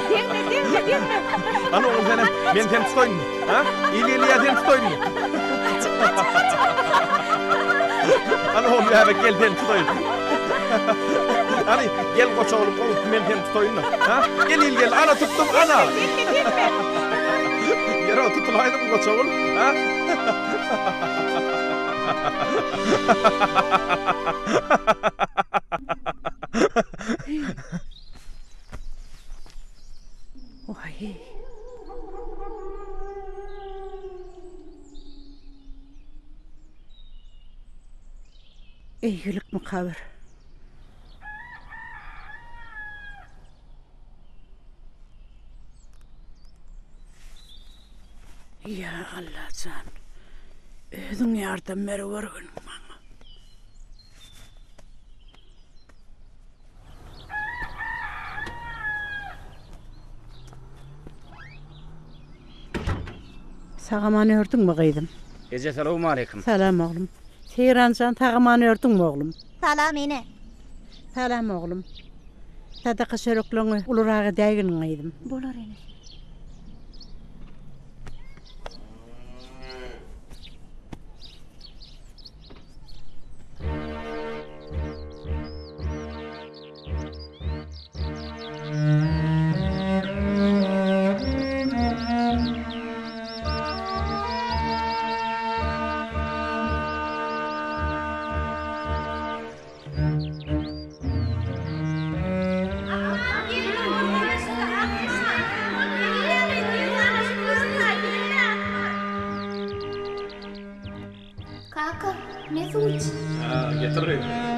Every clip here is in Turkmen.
Degme, degme, degme. Hany ogul senem, men seni tutaýynmy? Ha? Il geldi ýa seni tutaýynmy? Hany ogul bäbek gel seni tutaýyn. Hany gel goç oglum gowy men seni tutaýyn-da. Ha? Gel il gel, ana tutdum, ana. Degme, degme. Ýeri tutulaýdym goç ogul. Ha? Waý. Eýgilik mukabyr. Ýa Allajan, özüň ýardam berewürgin maňa. Sag-aman ördüňmi, gyzym? Eje salowmaleýkim. Salam oglum. Seýran jan sag-aman ördüňmi oglum? Salam ene. Salam oglum. Sadaka çörekleňi ulurak edäýgin gyzym. Bolar ene. Kaka, me suw iç. Ha, getir gyzym.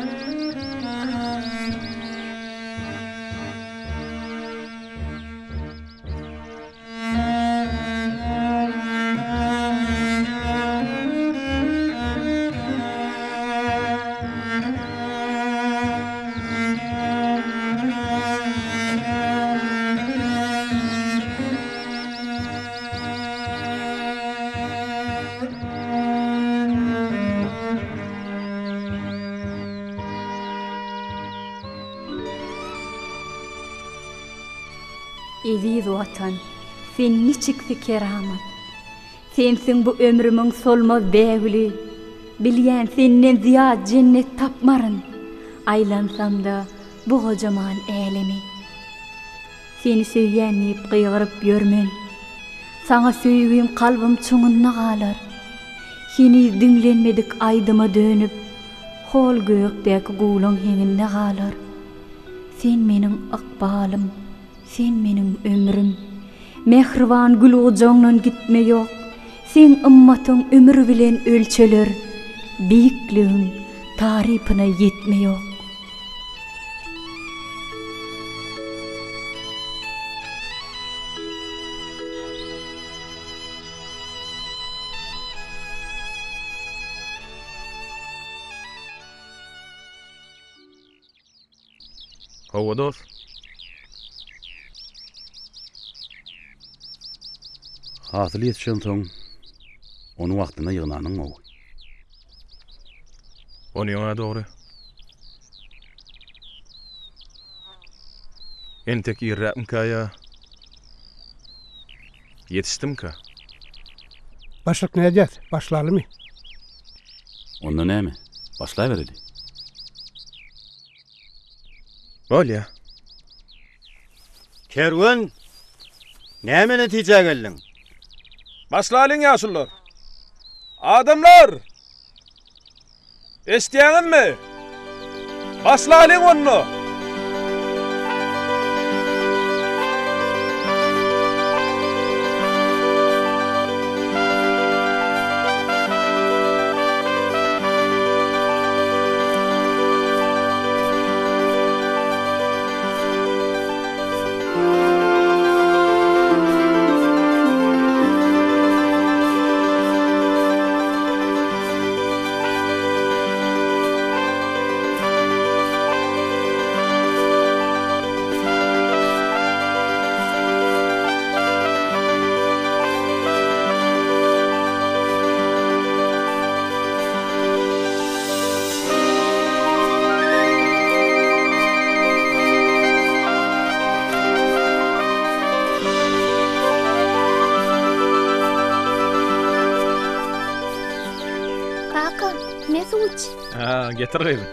Eziz Watan, sen niçiksi keramat. Sensiň bu ömrümiň solmaz bägüli. Bilýän senden zyýat jennet tapmaryn, Aýlansam-da bu gojaman älemi. Seni söýýän diýip gygyryp ýörmen. Saňa söýgim kalbym çuňunda galar. Heniz diňlenmedik aýdyma dönüp, Hol gökdäki guwlaň heňinde galar. Sen meniň ykbalym, sen meniň ömrüm. Mähriban gül gujagyňdan gitme ýok. Seň ymmatyň ömür bilen ölçeler, Beýikligiň tarypyna ýetme ýok. Hawa dos. Hasyl ýetişensoň, ony wagtynda ýygnanyň gowy. Onyň-a dogry. Entek irräkmikä ýa ýetişdimkä? Başlyk nädýäs, başlalymy? Onda näme, başlabereli. Bolýa. Kerwen, näme netijä geldiň? Başlalyň ýaşulular. Adamlar! Eşidýäňizmi? Başlalyň onda! Ha, getir gyzym.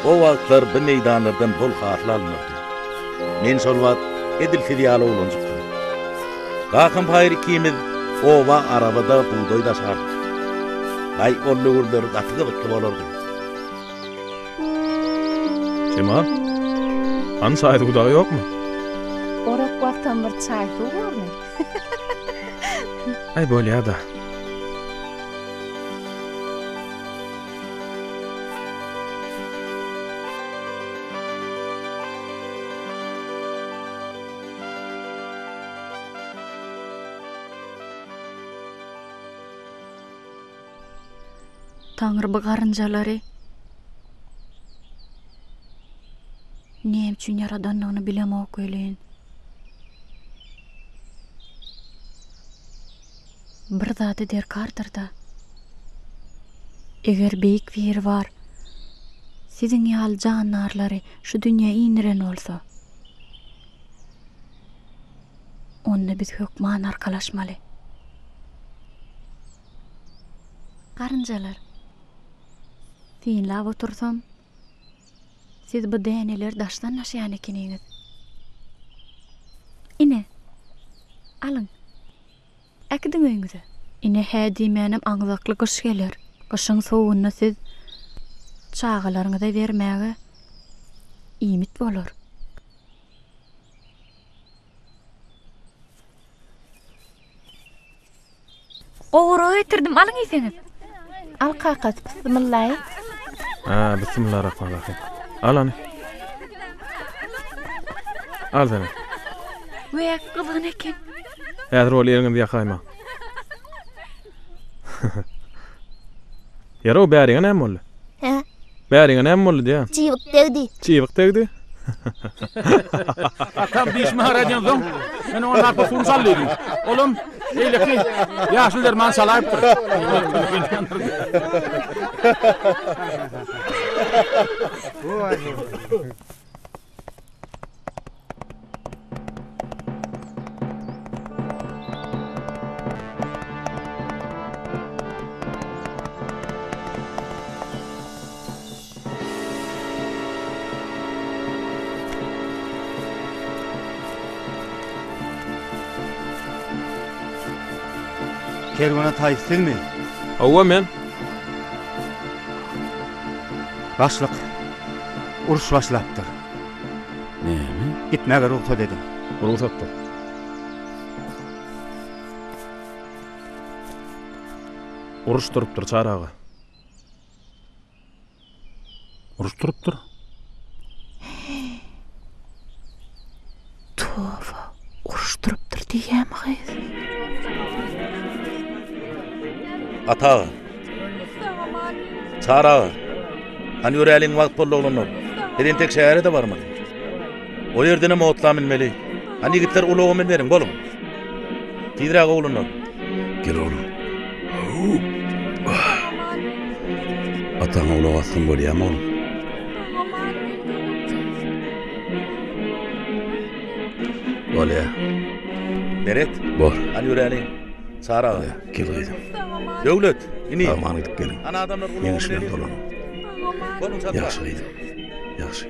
O wagtlar bu meýdanlardan bol hasyl alynardy. Men şol wagt edil siz ýaly oglanjykdym. Kakam Paýyr ikimiz oba arabada bugdaý daşardyk. Aý, ol döwürler gaty gyzykly bolardy. Jemal, hany çaý-suw dagy ýokmy? Orak wagtam bir çaý-suw bormy? Aý, bolýa-da. Taňry bu garynjalary näme üçin ýaradanyny bilemok welin, bir zady derkardyr-da. Eger Beýik Biribar siziň ýaly jandarlary şu dünýä indiren bolsa, Onda biz hökman arkalaşmaly. Garynjalar, synlap otursam, siz bu däneleri daşdan daşaýan ekeniňiz. Ine, alyň, äkidiň öýüňize. Ine, hä diýmänem aňzakly gyş geler. Gyşyň sowugynda siz çagalaryňyza bermäge iýmit bolar. Gowurga getirdim, alyň iýseňiz. Al kakasy, bysmyllaý. Hä, bysmyllarahmanrahym. Al hany. Al sene. Wä, gyzgyn eken. Häzir ol eliňizi ýakaýmaň. Ýeri-ow, bäriňe näme boldy? Hä? Bäriňe näme boldy diýýän? Çybyk degdi. Çybyk degdi? Atam dişimi haraýdansoň, men oňa narpyz suwuny sal diýdim. Olam beýleki ýaşyl dermany çalaýypdyr. Kerwene taý sizmi? Hawa men. Başlyk, uruş başlapdyr. Näme? Gitmäge rugsat ediň. Rugsatdyr. Uruş durupdyr, Çary aga. Uruş durupdyr. Toba, uruş durupdyr diýýämi gyz? Ata aga. Çary aga. Hany ýöräliň wagt boldy oglanlar. Biz entek şähere-de barmaly. O ýerdenem otla münmeli. Hany ýigitler ulaga münberiň, boluň. Tizräk oglanlar. Gel oglum. Ataňa ulag atsaň bolýamy oglum? Bolýa. Meret. Bor. Hany ýöräliň. Çary aga. Gel gyzym. Döwlet, ini. Sag-aman gidip geliň. Hany adamlar ulaga Ýeňiş bilen müneliň. dolanyň. Boluň çatma. Ýagşy gyzym. Ýagşy.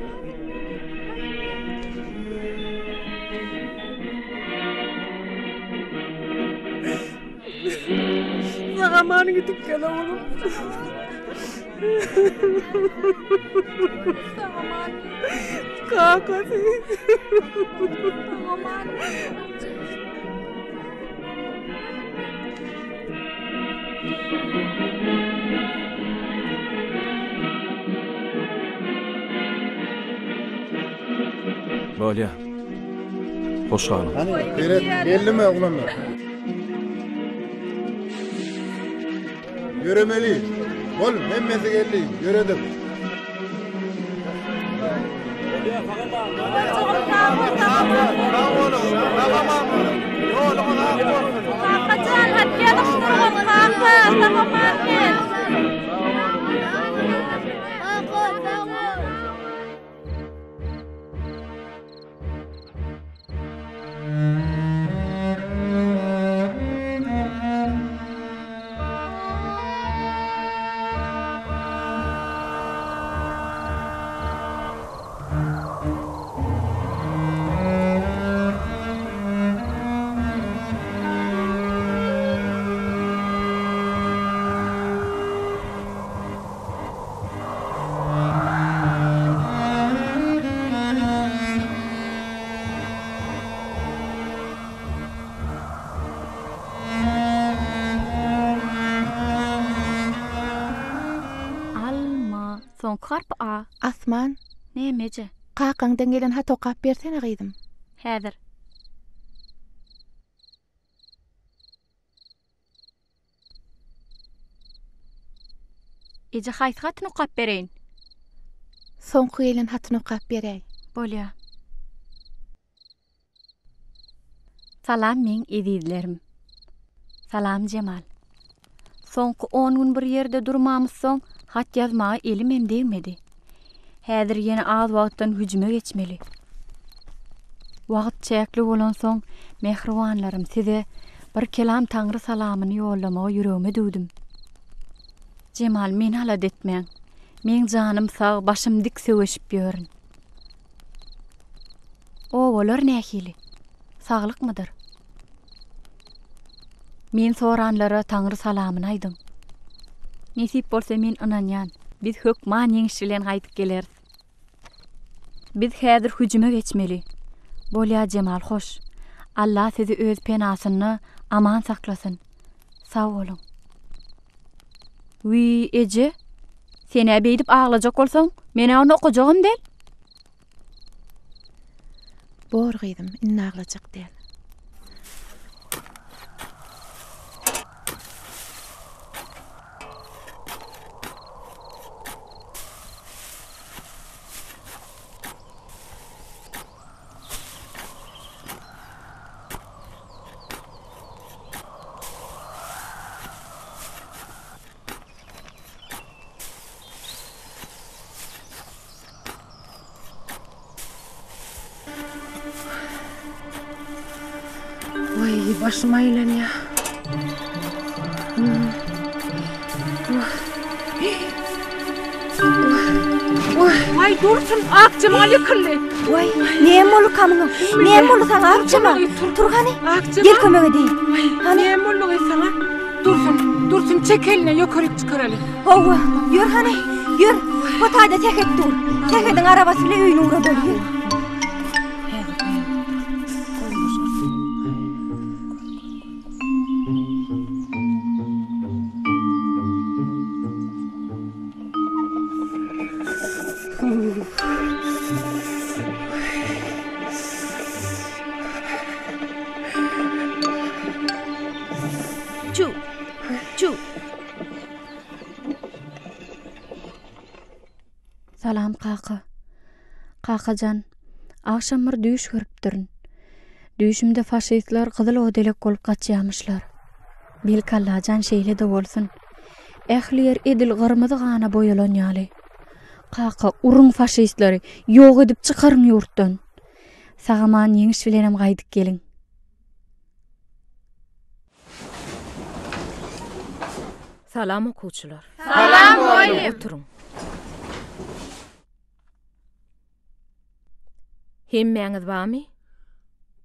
Sag-aman gidip gel oglum. Kakasy. Bolýa. Hoş galyň. Hany, Meret, geldimi oglanlar? Ýöremeli. Bol, hemmesi geldi. Ýöredik. Sag boluň, sag-aman boluň. Ýoluňyz ak bolsun. Kakajan, hat ýazypdyrgyn, kaka, sag-aman gel. Kaka, sag bol. Soňky harpy A. Asman. Näme eje? Kakaňdan gelen haty okap bersene gyzym. Häzir. Eje haýsy hatyny okap bereýin? Soňky gelen hatyny okap beräý. Bolýa. Salam meň ezizlerim. Salam Jemal. Soňky on gün bir ýerde durmamyzsoň hat ýazmaga elimem degmedi. Häzir ýene az wagtdan hüjüme geçmeli. Wagt çäkli bolansoň, mähribanlarym, size bir kelam Taňry salamyny ýollamagy ýüregime düwdüm. Jemal, meni alada etmäň. Meň janym sag, başym dik söweşip ýörün. Obalar nähili? Saglykmydyr? Men soranlara Taňry salamyny aýdyň. Nesip bolsa men ynanýan, biz hökman ýeňiş bilen gaýdyp geleris. Biz häzir hüjüme geçmeli. Bolýa Jemal hoş. Alla sizi öz penasynda aman saklasyn. Sag boluň. Wiý, eje, sen-ä beýdip aglajak bolsaň, men-ä ony okajagam däl. Bor gyzym, indi aglajak däl. Waý, başym aýlanýar. Waý, Dursun, Akjemal ýykyldy. Waý, näme boldy muňa? Näme boldy saňa, Akjemal? Tur hany. Gel kömek edeýin. Hany. Näme boldy saňa? Dursun, Dursun çek elini ýokaryk çykaraly. Hawa, ýör hany, ýör. Bu taýda Sähet dur. Sähediň arabasy bilen öýüne ugradaly, ýör. Çu! Çu! Salam kaka. Kakajan, agşam bir düýş görüpdirin. Düýşümde faşistler gyzyl odelek bolup gaçýamyşlar. Belki Allajan şeýle-de bolsun. Ähli ýer edil gyrmyzy gana boýalan ýaly. Kaka, uruň faşistleri, ýok edip çykaryň ýurtdan. Sag-aman ýeňiş bilenem gaýdyp geliň. Salam okuwçylar. Salam mugallym. Oturyň. Hemmäňiz barmy?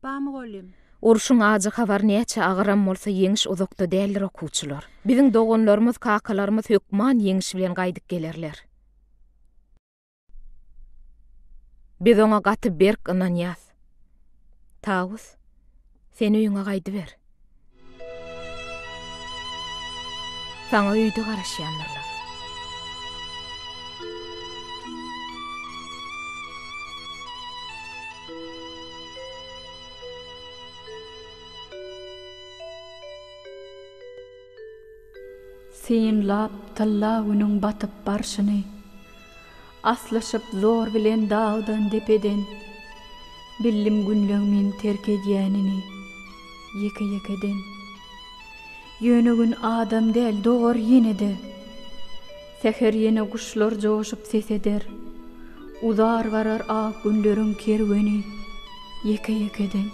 Bar mugallym. Urşuň ajy habary näçe agyram bolsa ýeňiş uzakda däldir okuwçylar. Biziň doganlarymyz, kakalarymyz hökman ýeňiş bilen gaýdyp gelerler. Biz oňa gaty berk ynanýas. Tawus, sen öýüňe gaýdyber. Saňa öýde garaşýandyrlar. Synlap tylla günüň batyp barşyny, Aslyşyp zor bilen dagdan depeden, Bildim günleň meni terk edýänini Ýeke-ýekeden. Ýöne gün adam däl dogar ýene-de, Säher ýene guşlar joşup ses eder, Uzar barar ak günleriň kerweni Ýeke-ýekeden.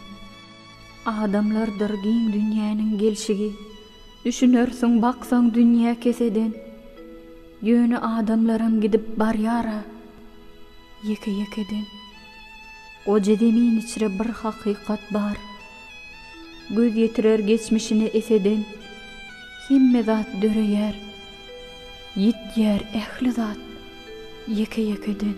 Adamlardyr giň dünýäniň gelşigi, Düşünersiň baksaň dünýä keseden. Ýöne adamlaram gidip barýar-a ýeke-ýekeden. Goja zemin içre bir hakykat bar, Göz ýetirer geçmişine eseden. Hemme zat döreýär, ýitýär ähli zat. Ýeke-ýekeden.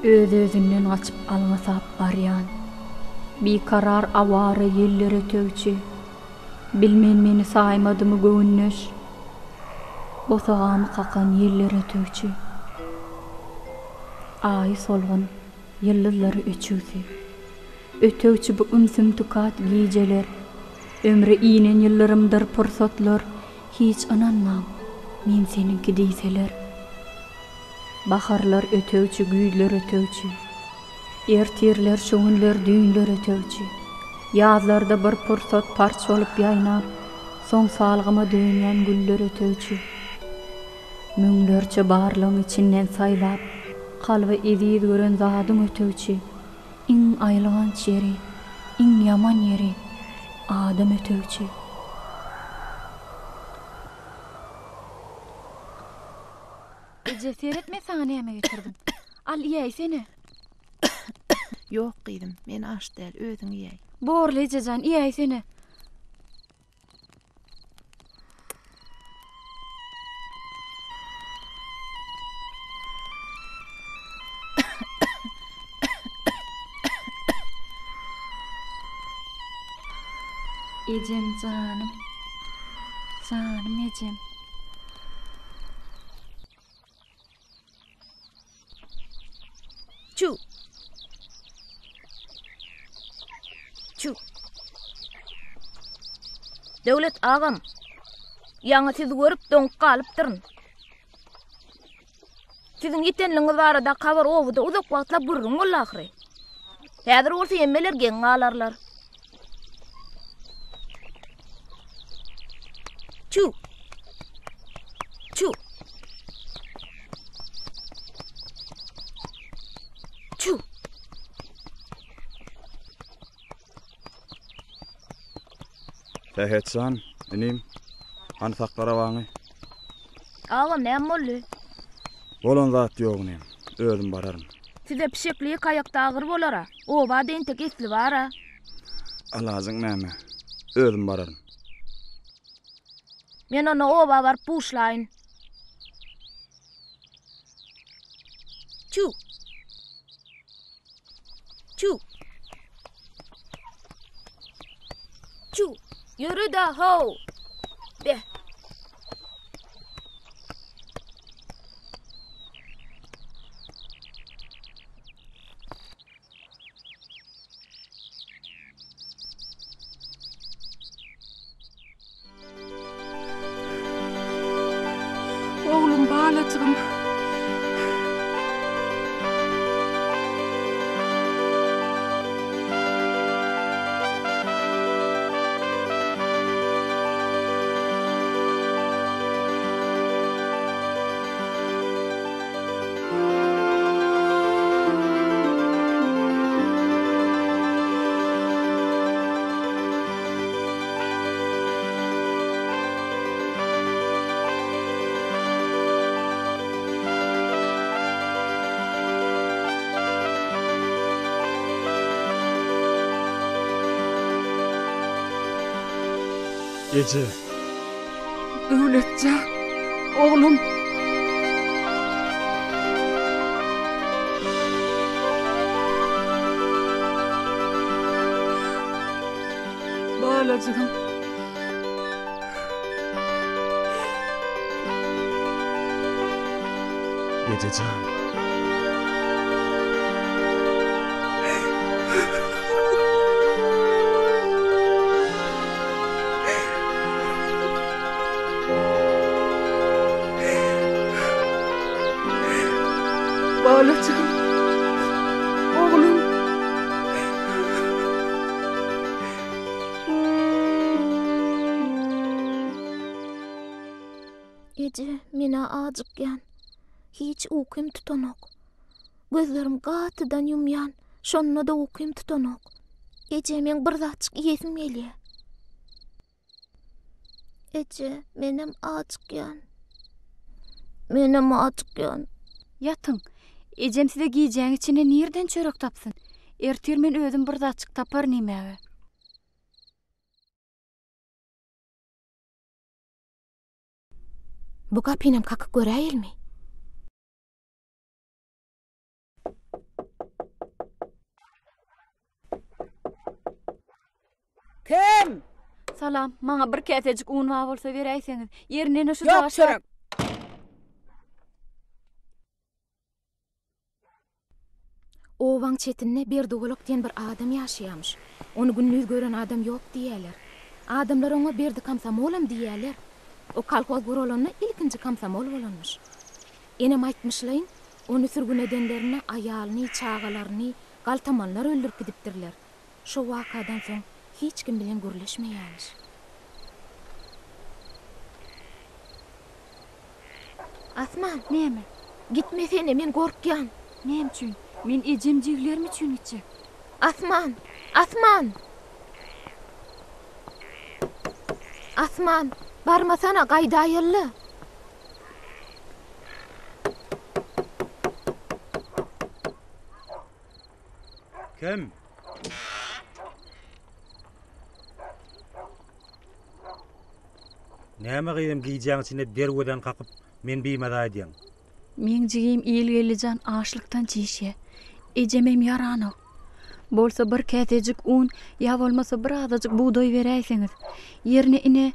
Öz-özünden gaçyp alňasap barýan. Bikarar awara ýeller ötegçi. Bilmen meni saýmadymy göwündeş. Bosagamy kakan ýeller ötegçi. Aýy solgun, ýyldyzlary öçügsi. Ötegçi bu ümsüm tukat gijeler. Ömre inen ýyldyrymdyr pursatlar. Hiç ynanmaň, men seniňki diýseler. Baharlar ötegçi, güýzler ötegçi. Ertirler, şu günler, düýnler ötegçi. Ýazlarda bir pursat parç bolup ýaýnap, soň salgyma dönýän güller ötegçi. Müňlerçe barlygyň içinden saýlap, kalby eziz gören zadyň ötegçi. Iň aýylganç ýeri, iň ýaman ýeri, adam ötegçi. Eje, seret men saňa näme getirdim. Al, iýäýsene. Ýok, gyzym, men aç däl, özüň iýäý. Borly, eje jan, iýäýsene. Ejem janym. Janym ejem. Çüw. Çüw. Döwlet agam, ýaňy sizi görüp doňup galypdyryn. Siziň ýitenligiňiz barada habar obada uzak wagtlap gürrüň boldy ahyry. Häzir bolsa hemmeler geň galarlar. Çüw. Çüw. Çüw. Sähet jan, inim, hany sakla arabaňy. Agam, näme boldy? Bolan zat ýok, inim. Özüm bararyn. Size pişekli ýeke aýakda agyr bolar-a. Oba-da entek esli bar-a. Alajyň näme? Özüm bararyn. Men onda oba baryp buşlaýyn. Çüw! Çüw! Çüw! Ýöre-dä, how! Beh! Oglum balajygym. Eje. Döwletjan, oglum. Balajygym. Eje jan. Balajygym. Oglum. Eje, men-ä ajykýan. Hiç ukym tutanok. Gözlerim gatydan ýumýan, şonda-da ukym tutanok. Eje, meň bir zatjyk iýesim gelýär. Eje, menem ajykýan. Menem ajykýan. Ýatyň. Ejem size gijäň içinde nirden çörek tapsyn? Ertir men özüm bir zatjyk taparyn iýmäge. Bu gapynam kakyp göräýelmi? Kim? Salam, maňa bir käsejik un bar bolsa beräýseňiz. Ýerine ene şu Ýok çörek. Obaň çetinde Berdi golak diýen bir adam ýaşaýamyş. Ony gündiz gören adam ýok diýýäler. Adamlar oňa Berdi komsomolam diýýäler. O kolhoz guralanda ilkinji komsomol bolanmyş. Enem aýtmyşlaýyn, ony sürgün edenlerinde aýalyny, çagalaryny galtamanlar öldürip gidipdirler. Şo wakadan soň hiç kim bilen gürleşmeýämiş. Asman! Näme? Gitmesene, men gorkýan. Näme üçin? Men ejem jigilerim üçin gitjek. Asman! Asman! Asman, barmasana, gaýdaýaly. Kim? Näme gyzym gijäň içinde derwezäni kakyp meni bimaza edýäň? Meň jigim Ilgeldijan açlykdan çişýä. Ejemem ýaranok. Bolsa bir käsejik un ýa bolmasa bir azajyk bugdaý beräýseňiz. Ýerine ine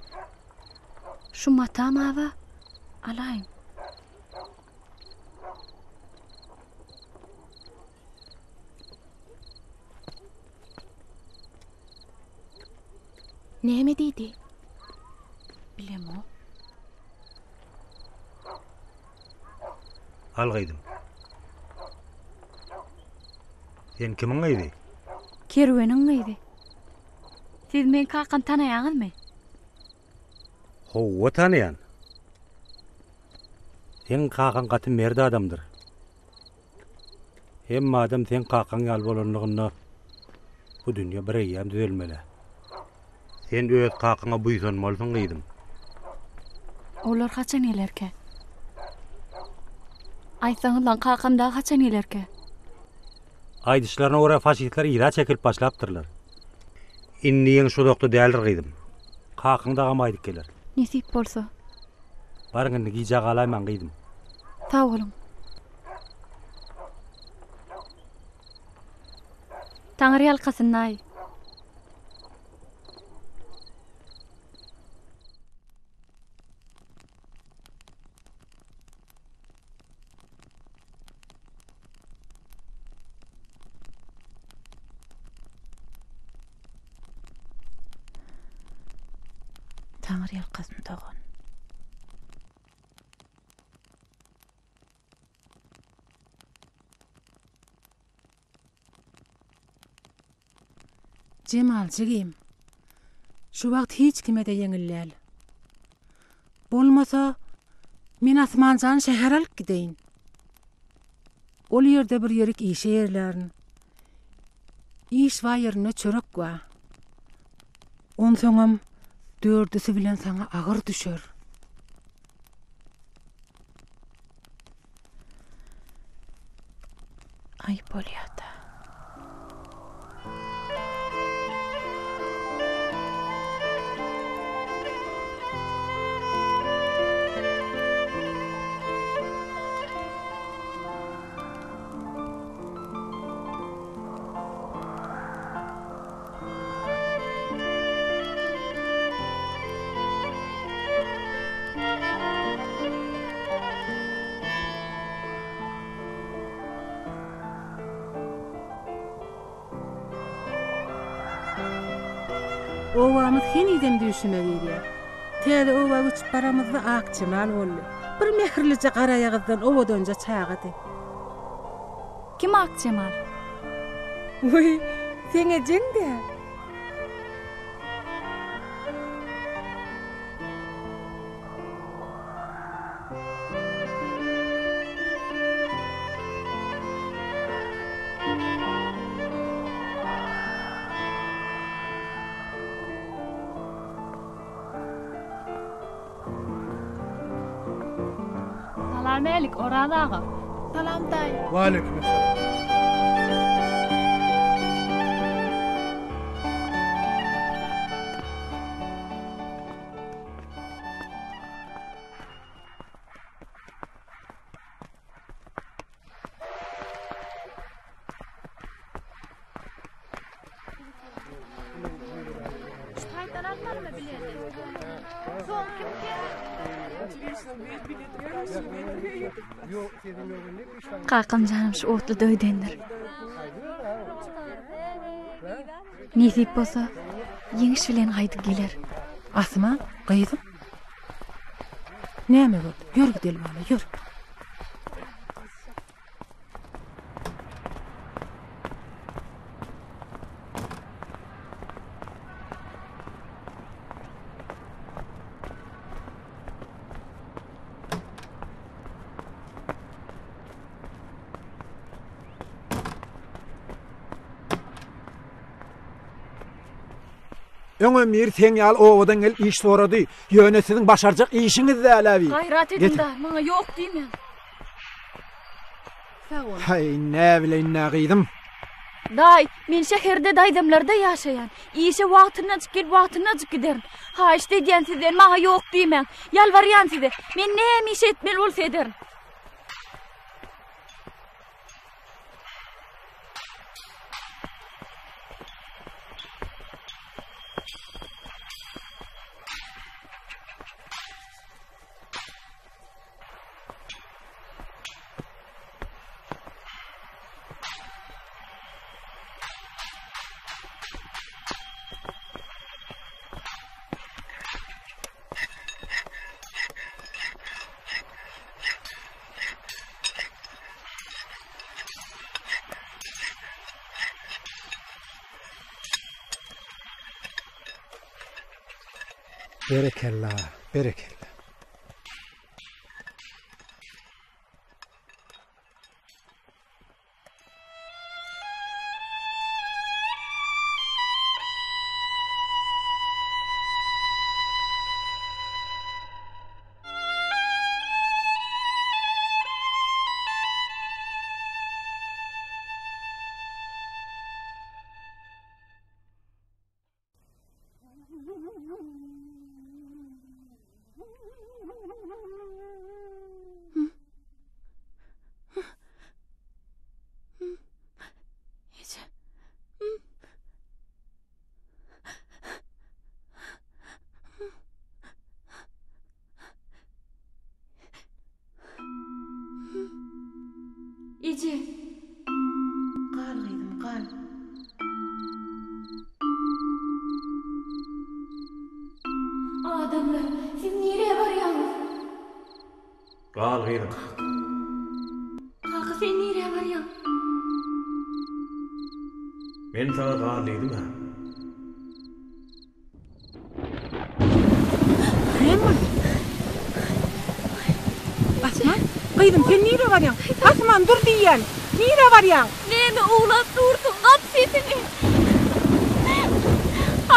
şu matam aba alaýyň. Näme diýdi? Bilemok. Al gyzym. Sen kimiň gyzy? Kerweniň gyzy. Siz meň kakamy tanaýaňyzmy? Howwa tanaýan. Seň kakaň gaty mert adamdyr. Hemme adam seň kakaň ýaly bolanlygynda bu dünýe bir eýýäm düzelmeli. Sen öz kakaňa buýsanmalysyň gyzym. Olar haçan gelerkä? Aýtsaňyzlaň kakam dagy haçan gelerkä? Aýdyşlaryna görä faşistler yza çekilip başlapdyrlar. Indi ýeňiş uzakda däldir gyzym. Kakaň dagam aýdyp geler. Nesip bolsa. Baryň indi gijä galaýmaň gyzym. Sag boluň. Taňry ýalkasyndaý. Taňry ýalkasyn dogan. Jemal jigim, şu wagt hiç kime-de ýeňil däl. Bolmasa, men Asmanjany şähere alyp gideýin. Ol ýerde bir ýerik işe ýerlärin. Iş bar ýerinde çörek bar. Onsoňam dördüsi bilen saňa agyr düşer. Aý bolýada. Obamyz henizem düýşüme girýär. Täze oba göçüp baramyzda Akjemal boldy. Bir mähirlije garaýagyzdan owadanja çagady. Kim Akjemal? Wiý, seň ejeň-dä. Salam-älik, Oraz aga. Salam, daýy. Waleýkim essalam. Kakam janam şu otluda öýdendir. Nesip bolsa, ýeňiş bilen gaýdyp geler. Asman, gyzym. Näme boldy? Ýör gideli bala, ýör. Öňem biri seň ýaly obadan gelip iş sorady. Ýöne siziň başarjak işiňiz däl-ä bi. Gaýrat ediň-dä, maňa ýok diýmäň. Sag bol. Haý, näbileýin-dä gyzym. Daý, men şäherde daýzamlarda ýaşaýan. Işe wagtynajyk gelip, wagtynajyk giderin. Haýyşt edýän sizden, maňa ýok diýmäň. Ýalbarýan size. Men näme iş etmeli bolsa ederin. Berekella, berekella. Eje. Eje. Gal gyzym, gal. Adamlar, siz nirä barýaňyz? Gal gyzym. Kaka, sen nirä barýaň? Men saňa gal diýdim-ä. Näme boldy? Asman, gyzym, sen nirä barýaň? Asman, dur diýýän! Nirä barýaň? Näme uwlap dursuň, gap sesiňi!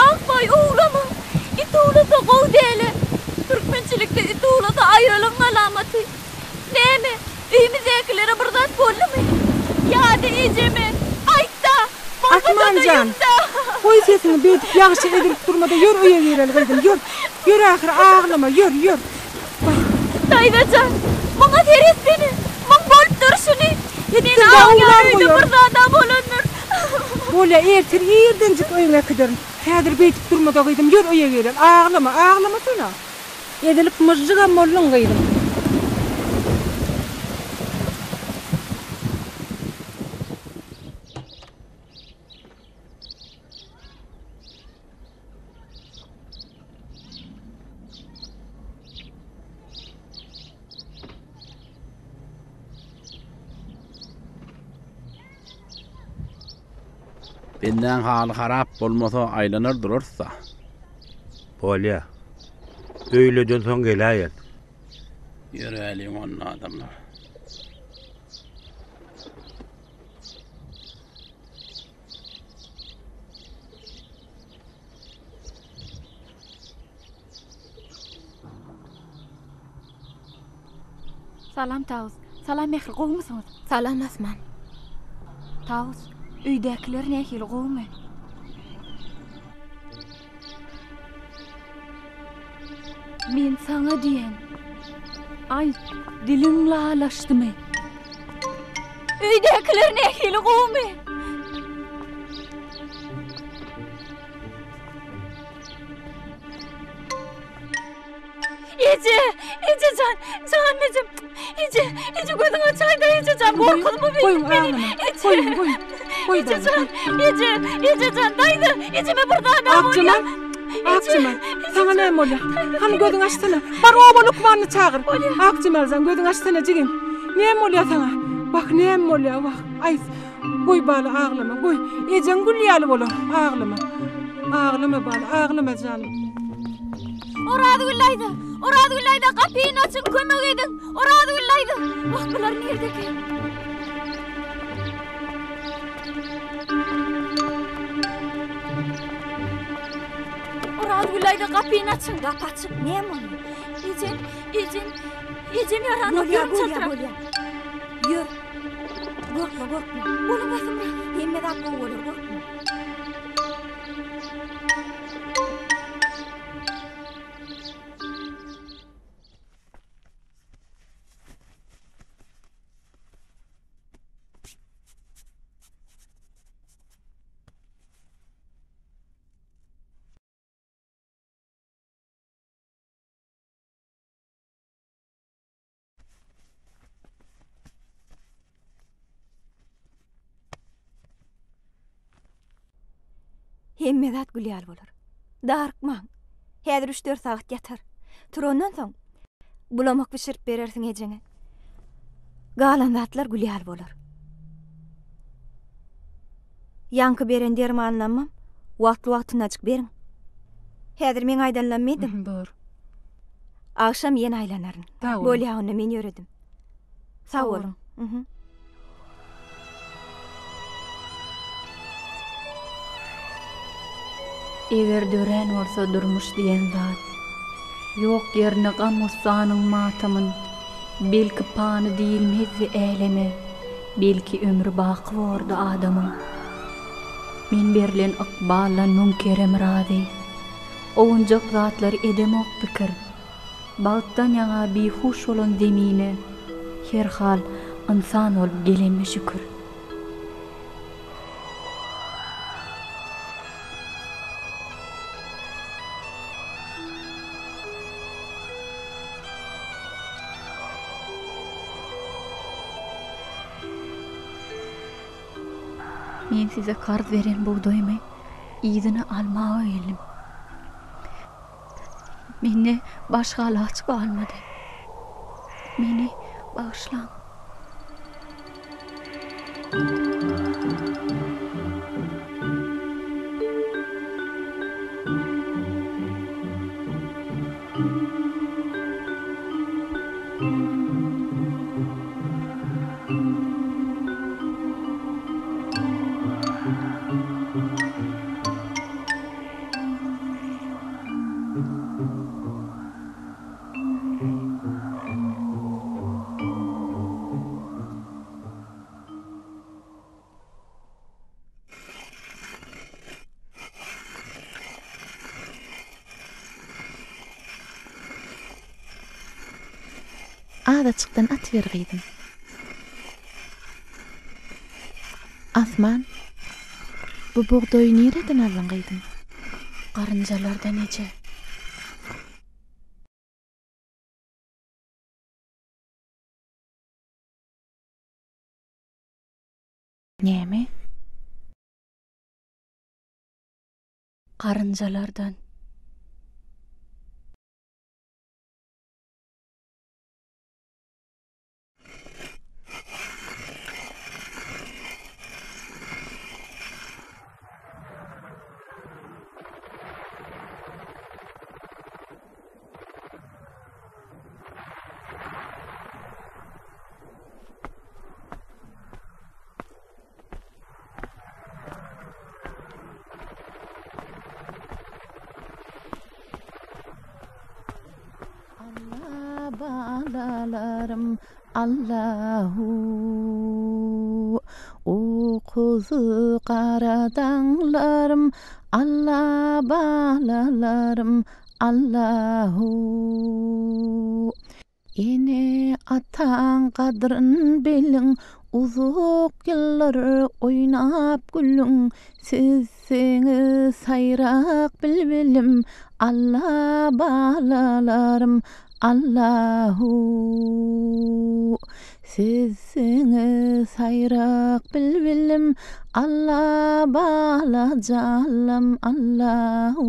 Akbaý, uwlama! It uwlasa gowy däl-ä. Türkmençilikde it uwlasa aýralygyň alamaty. Näme, öýümizdäkilere bir zat boldumy? Ýa-da ejeme? Aýt-da! Asman jan, goý sesiňi beýdip ýagşy edilip durma-da ýör öýe gireli gyzym, ýör. Ýör ahyry aglama, ýör, ýör. Bah. Daýza jan, muňa seretsene, muň bolup durşuny. Men Etsin-dä, aglaýan owlar öýde goýar. bir zad-a bolandyr. Bolýa, ertir irdenjik öýüňe äkiderin. Häzir beýdip durma-da gyzym, ýör öýe gireli. Aglama, aglamasana. Ezilip myžžygam bolduň gyzym. Bendäň haly harap bolmasa aýlanar durarys-da. Bolýa. Öýleden soň geläýeris. Ýöräliň onda adamlar. Salam Tawus. Salam Mähri, gowumysyňyz? Salam Asman. Tawus, öýdäkiler nähili, gowumy? Men saňa diýen. Aýt, diliň lalaşdymy? Öýdäkiler nähili gowumy? Eje! Eje jan, jan ejem. Eje, eje gözüňi açaýda eje jan, gorkuzma Goýuň aglama. Goýuň, goýuň. Goý Eje jan, eje, eje jan, daýza, ejeme bir zat bolýar. Akjemal, Akjemal, saňa näme bolýar? Hany gözüňi açsana. Bar oba lukmanyny çagyr. Akjemal jan, gözüňi açsana jigim. Näme bolýar saňa? Wah, näme bolýar, wah. Aý, goý bala aglama, goý. Ejeň gül ýaly bolar, aglama. Aglama bala, aglama janym. Orazgül daýza, Orazgül daýza, gapyny açyň, kömek ediň. Orazgül daýza, wah, bular nirdeki? Orazgül daýza, gapyny açyň, gapy açyk, näme boldy? Ejem, ejem, ejem ýaranok, Bolýa, ýörüň bolýa, çaltrak. bolýa. Ýör. Gorkma, gorkma. Boluň basymrak. Hemme zat gowy bolar, gorkma. Hemme zat gül ýaly bolar. Darykmaň. Häzir üç-dört sagat ýatar. Turandan soň bulamak bişirip berersiň ejeňe. Galan zatlar gül ýaly bolar. Ýaňky beren dermanlammam wagtly-wagtyndajyk beriň. Häzir meň aýdanlammy ediň. Bor. Agşam ýene aýlanaryn. Sag boluň. Bolýa onda men ýöredim. Sag boluň. Mhm. Eger dörän bolsa durmuş diýen zat, Ýok ýerine gam-gussanyň matamyn, Belki pany diýilmezdi äleme, Belki ömri baky bordy adamyň. Men berlen ykbaldan müň kerem razy, Owunjak zatlary edemok pikir. Bagtdan ýaňa bihuş bolan zemine, Herhal, ynsan bolup gelenme şükür. Men size karz beren bugdaýymy yzyna almaga geldim. Mende başga alaç galmady. Meni bagyşlaň. Azajykdan atyber gyzym. Asman, bu bugdaýy nireden aldyň gyzym? Garynjalardan eje. Näme? Garynjalardan. Alla balalarym Allahu Ukuzy gara daňlarym Alla balalarym Allahu Ene-ataň gadryn biliň, Uzak ýyllar oýnap gülüň, Sizsiňiz saýrak bilbilim, Alla balalarym, Allahu Sizsiňiz saýrak bilbilim Alla bala janlam Allahu.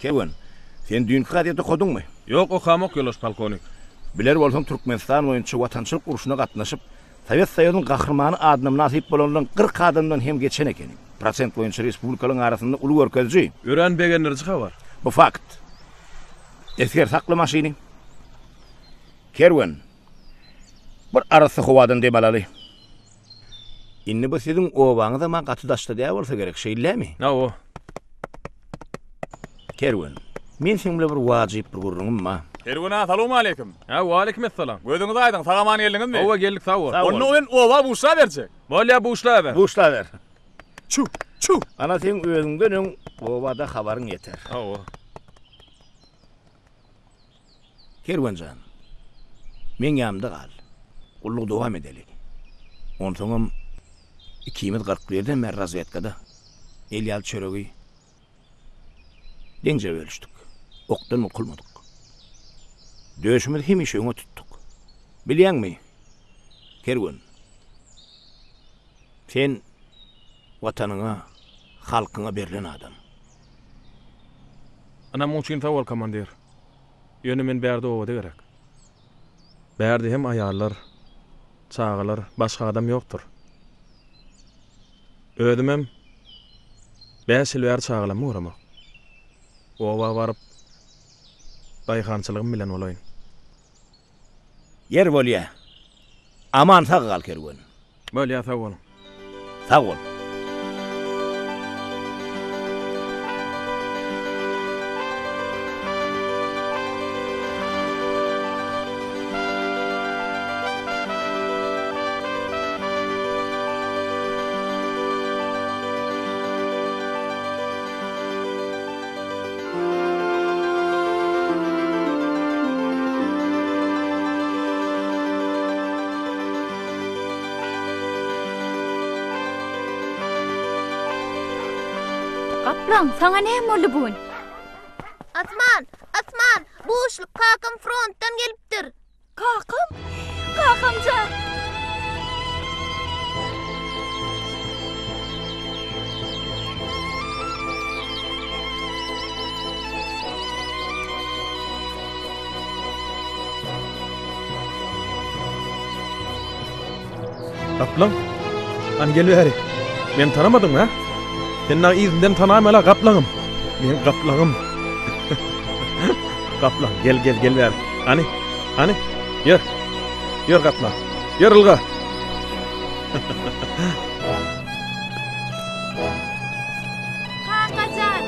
Kerwen, sen düýnki gazeti okadyňmy? Ýok, okamok, ýoldaş polkownik. Biler bolsaň, Türkmenistan boýunça Watançylyk urşuna gatnaşyp, Sowet Soýuzynyň Gahrymany adyna mynasyp bolanlaryň 40 adamdan hem geçen ekeni. Prosent boýunça respublikalaryň arasynda uly görkeziji. Örän begendiriji habar. Bu fakt. Esger sakla maşyny. Kerwen, bir arassa howadan dem alaly. Indi bu siziň obaňyzam-a gaty daşda däl bolsa gerek, şeýlemi? Hawa. Kerwen, men seň bilen bir wajyp bir gürrüňim bar. Kerwen aga, salowmaleýkim. Hä, waleýkim essalam. Gözüňiz aýdyň, sag-aman geldiňizmi? Hawa, geldik, sag bol. Onda men oba buşlaberjek. Bolýa, buşlaber. Buşlaber. Çü, çü. Ana seň özüňden öň obada habaryň ýeter. Hawa. Kerwen jan, meň ýanymda gal. Gullugy dowam edeli. Onsoňam ikimiz 41-den bäri razwedkada. El ýaly çöregi deňje bölüşdik. Okdan bukulmadyk. Döşümizi hemişe öňe tutduk. Bilýäňmi, Kerwen, sen Watanyňa, halkyňa berlen adam. Ynamyň üçin sag bol, komandir. Ýöne men bärde obada gerek. Bärde hem aýallar, çagalar, başga adam ýokdur. Özümem bäş ýyl bäri çagalammy göremok. Oba baryp, daýhançylygym bilen bolaýyn. Ýer bolýa. Aman sag gal Kerwen. Bolýa sag boluň. Sag bol. Gaplaň, saňa näme boldy bu gün? Asman, Asman, buşluk kakam frontdan gelipdir. Kakam? Kakam jan! Gaplaň, hany gel bäri. Meni tanamadyňmy, hä? Sen dagy yzyndan tanaýmaly-a gaplaňym. Meň gaplaňym. Gaplaň, gel, gel, gel bäri. Hany, hany, ýör. Ýör gaplaň. Ýör ylga. Kakajan!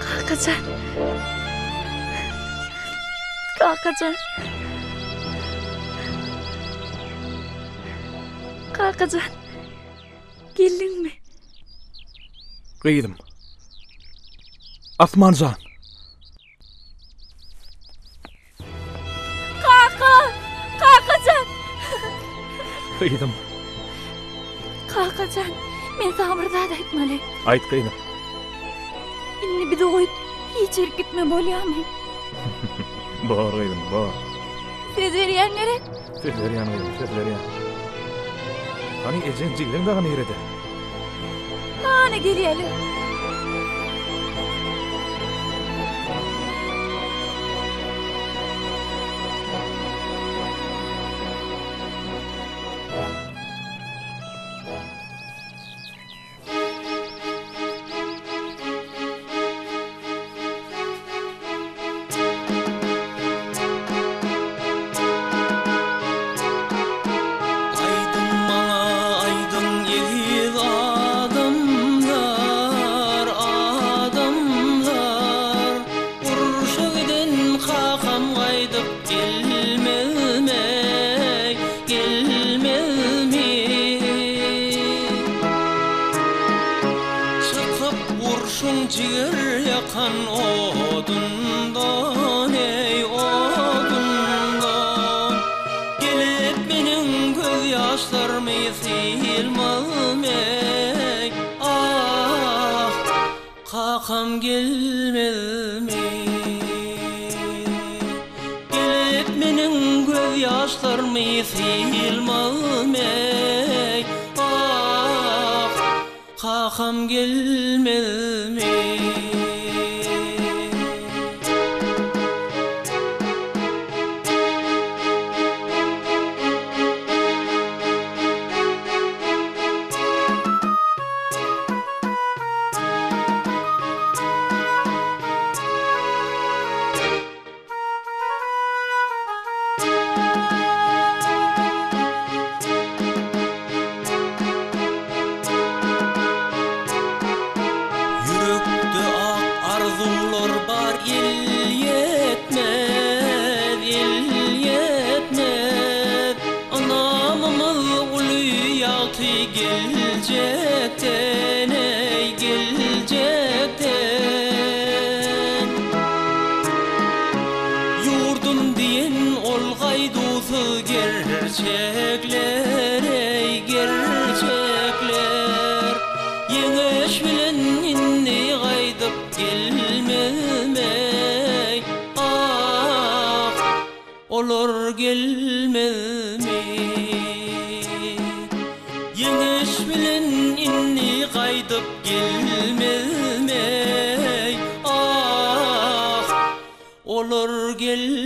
Kakajan! Kakajan! Kakajan! Geldiňmi? Gyzym. Asmanjan. Kaka! Kakajan! Gyzym. Kakajan, men saňa bir zat aýtmaly. Aýt gyzym. Indi bizi goýup hiç ýerik gitme bolýamy? Bor gyzym, bor. Söz berýäň gerek? Söz berýän gyzym, söz berýän. Hany ejeň jigleň dagy nirede? Hany gelýäler. Aýdyň maňa aýdyň eziz adamlar. Urşuň jiger ýakan odundan, eý, odundan. Gelip meniň gözýaşlarymy sylmazmy, eý, ah, kakam gelmezmi? Gelip meniň gözýaşlarymy sylmazmy, eý, ah, Kakam gelmezmi? Ýürekde ak arzuwlar bar el ýetmez, el ýetmez. Ynamymyz uly ýagty geljekden, eý, geljekden. Ýurdum diýen ol gaýduwsyz gerçekler, eý, gerçekler. Ýeňiş bilen indi gaýdyp gelmezmi, eý, ah, olar gelmezmi? Ýeňiş bilen indi gaýdyp gelmezmi, ah, olar gelmezmi?